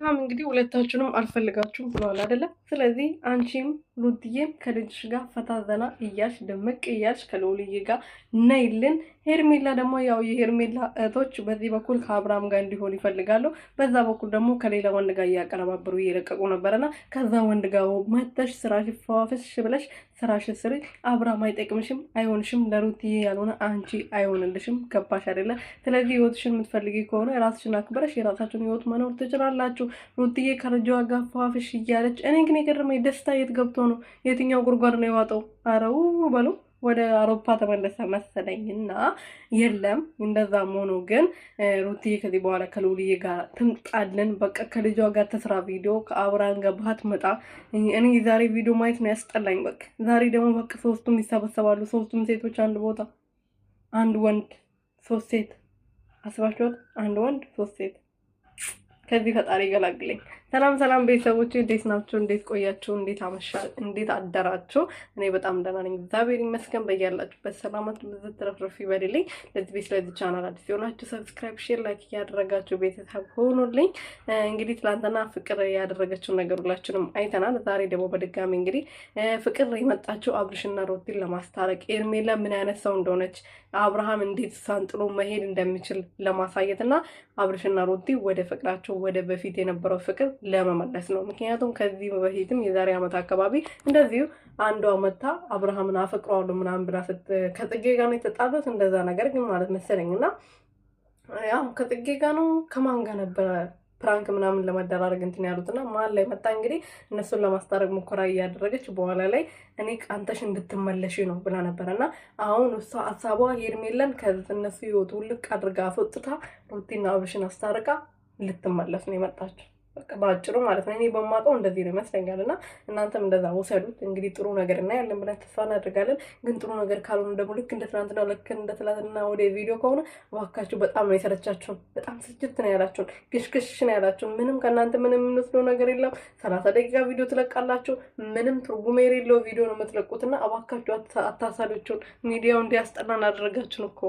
አብርሃም እንግዲህ ሁለታችሁንም አልፈልጋችሁም ብለዋል አይደለ? ስለዚህ አንቺም ሩትዬም ከልጅሽ ጋር ፈታ ዘና እያልሽ ድምቅ እያልሽ ከልዑልዬ ጋር ነይልን። ሄርሜላ ደግሞ ያው የሄርሜላ እህቶች በዚህ በኩል ከአብርሃም ጋር እንዲሆን ይፈልጋሉ፣ በዛ በኩል ደግሞ ከሌላ ወንድ ጋር እያቀነባበሩ እየለቀቁ ነበረና ከዛ ወንድ ጋር መተሽ ስራሽ ፈዋፍሽ ብለሽ ስራሽ ስሪ። አብርሃም አይጠቅምሽም፣ አይሆንሽም። ለሩትዬ ያልሆነ አንቺ አይሆንልሽም። ገባሽ አይደለ? ስለዚህ ህይወትሽን የምትፈልጊ ከሆነ ራስሽን አክብረሽ የራሳችሁን ህይወት መኖር ትችላላችሁ። ሩትዬ ከልጇ ጋር ፈዋፍሽ እያለች፣ እኔ ግን የገረመኝ ደስታ የት ገብቶ ነው? የትኛው ጉድጓድ ነው የዋጠው? አረው በሉ ወደ አውሮፓ ተመለሰ መሰለኝ። እና የለም እንደዛም ሆኖ ግን ሩትዬ ከዚህ በኋላ ከልዑልዬ ጋር ትምጣልን። በቃ ከልጇ ጋር ተስራ ቪዲዮ፣ ከአብርሃም ጋር ባትመጣ። እኔ ዛሬ ቪዲዮ ማየት ነው ያስጠላኝ። በቃ ዛሬ ደግሞ በቃ ሶስቱም ይሰበሰባሉ። ሶስቱም ሴቶች አንድ ቦታ፣ አንድ ወንድ ሶስት ሴት፣ አስባችኋል? አንድ ወንድ ሶስት ሴት። ከዚህ ፈጣሪ ይገላግለኝ። ሰላም ሰላም ቤተሰቦች፣ እንዴት ናችሁ? እንዴት ቆያችሁ? እንዴት አመሻ? እንዴት አደራችሁ? እኔ በጣም ደህና ነኝ፣ እግዚአብሔር ይመስገን። በያላችሁበት ሰላማችሁ ብዝት ትረፍረፍ ይበልልኝ። ለዚህ ቤት ለዚህ ቻናል አዲስ የሆናችሁ subscribe፣ share፣ like እያደረጋችሁ ቤተሰብ ሆኑልኝ። እንግዲህ ትላንትና ፍቅር ያደረገችውን ነገር ሁላችንም አይተናል። ዛሬ ደግሞ በድጋሚ እንግዲህ ፍቅር የመጣችው አብርሽና ሩቲን ለማስታረቅ፣ ኤርሜላ ምን አይነት ሰው እንደሆነች፣ አብርሃም እንዴት እሷን ጥሎ መሄድ እንደሚችል ለማሳየት እና አብርሽና ሩቲ ወደ ፍቅራቸው ወደ በፊት የነበረው ፍቅር ለመመለስ ነው። ምክንያቱም ከዚህ በፊትም የዛሬ ዓመት አካባቢ እንደዚሁ አንዷ መታ አብርሃምን አፈቅረዋለሁ ምናምን ብላ ከጽጌ ጋር ነው የተጣሉት። እንደዛ ነገር ግን ማለት መሰለኝ እና ያው ከጽጌ ጋር ነው ከማን ጋር ነበረ prank ምናምን ለመደራረግ እንትን ያሉት እና መሀል ላይ መጣ እንግዲህ እነሱን ለማስታረቅ ሙከራ እያደረገች በኋላ ላይ እኔ ቃንተሽ እንድትመለሽ ነው ብላ ነበረ። እና አሁን እሷ ሀሳቧ ሄርሜላን ከእነሱ ህይወት ውልቅ አድርጋ አስወጥታ ሩቲና አብርሽን አስታርቃ ልትመለስ ነው የመጣችው። በቃ በአጭሩ ማለት ነው። እኔ በማውቀው እንደዚህ ነው ይመስለኛል። እና እናንተም እንደዛ ውሰዱት። እንግዲህ ጥሩ ነገር እናያለን ብለን ተስፋ እናደርጋለን። ግን ጥሩ ነገር ካልሆነ ደግሞ ልክ እንደ ትናንትና ወደ ቪዲዮ ከሆነ እባካችሁ በጣም ነው የሰለቻችሁን። በጣም ስልችት ነው ያላችሁን። ግሽግሽ ነው ያላችሁን። ምንም ከእናንተ ምንም የምንወስደው ነገር የለም። 30 ደቂቃ ቪዲዮ ትለቃላችሁ። ምንም ትርጉም የሌለው ቪዲዮ ነው የምትለቁት። እና እባካችሁ አታሳልቹን። ሚዲያው እንዲያስጠላን አደረጋችሁን እኮ።